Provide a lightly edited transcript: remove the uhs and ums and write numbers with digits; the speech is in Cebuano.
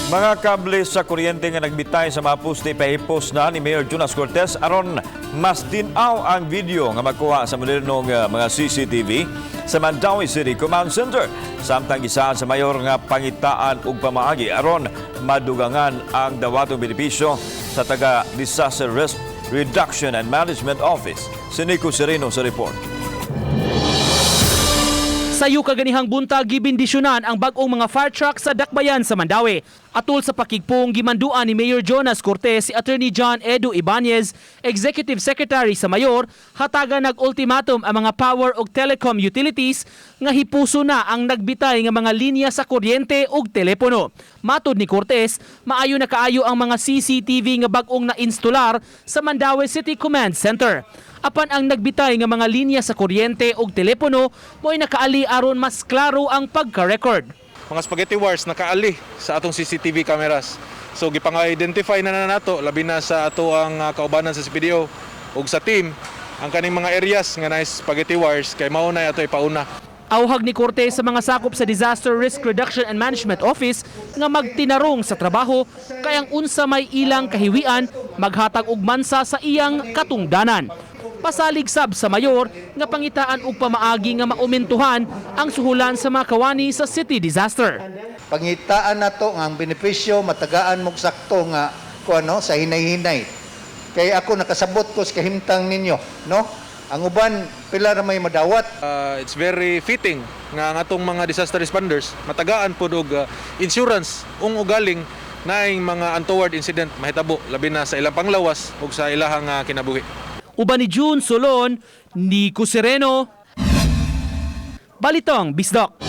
Mga kable sa kuryente nga nagbitay sa mga poste, pahipos na ni Mayor Jonas Cortes aron mas tin-aw ang video nga makuha sa modernong mga CCTV sa Mandaue City Command Center. Samtang gisaad sa mayor nga pangitaan og pamaagi aron madugangan ang dawatong benepisyo sa taga Disaster Risk Reduction and Management Office. Si Nico Sereno sa report. Sayo kaganihang buntag, gibindisyonan ang bag-ong mga fire truck sa Dakbayan sa Mandaue. Atol sa pakigpong, gimanduan ni Mayor Jonas Cortes si Attorney John Edu Ibanez, Executive Secretary sa Mayor, hatagan nag ultimatum ang mga power ug telecom utilities nga hipuso na ang nagbitay nga mga linya sa kuryente ug telepono. Matod ni Cortes, maayo na kaayo ang mga CCTV nga bag-ong nainstalar sa Mandaue City Command Center. Apan ang nagbitay nga mga linya sa kuryente ug telepono mo'y nakaali aron mas klaro ang pagka-record. Mga spaghetti wires nakaali sa atong CCTV cameras. So gipang-identify na na nato, labi na sa ato ang kaubanan sa CPDO ug sa team, ang kaning mga areas nga naay spaghetti wires kay mao na ato ipauna. Auhag ni Cortes sa mga sakop sa Disaster Risk Reduction and Management Office nga magtinarong sa trabaho kay ang unsa may ilang kahiwian maghatag og mansa sa iyang katungdanan. Pasalig sab sa mayor nga pangitaan og pamaagi nga maumentuhan ang suhulan sa mga kawani sa city disaster. Pangitaan nato nga ang benepisyo matagaan mo sakto nga kuano sa hinay-hinay. Kay ako nakasabot ko sa kahimtang ninyo, no? Ang uban pila ra may madawat. It's very fitting nga ang atong mga disaster responders matagaan pod og insurance ung ugaling naing mga untoward incident mahitabo, labi na sa ilang panglawas ug sa ilahang kinabuhi. Uban ni June Solon, Nico Sereno, Balitang Bisdak.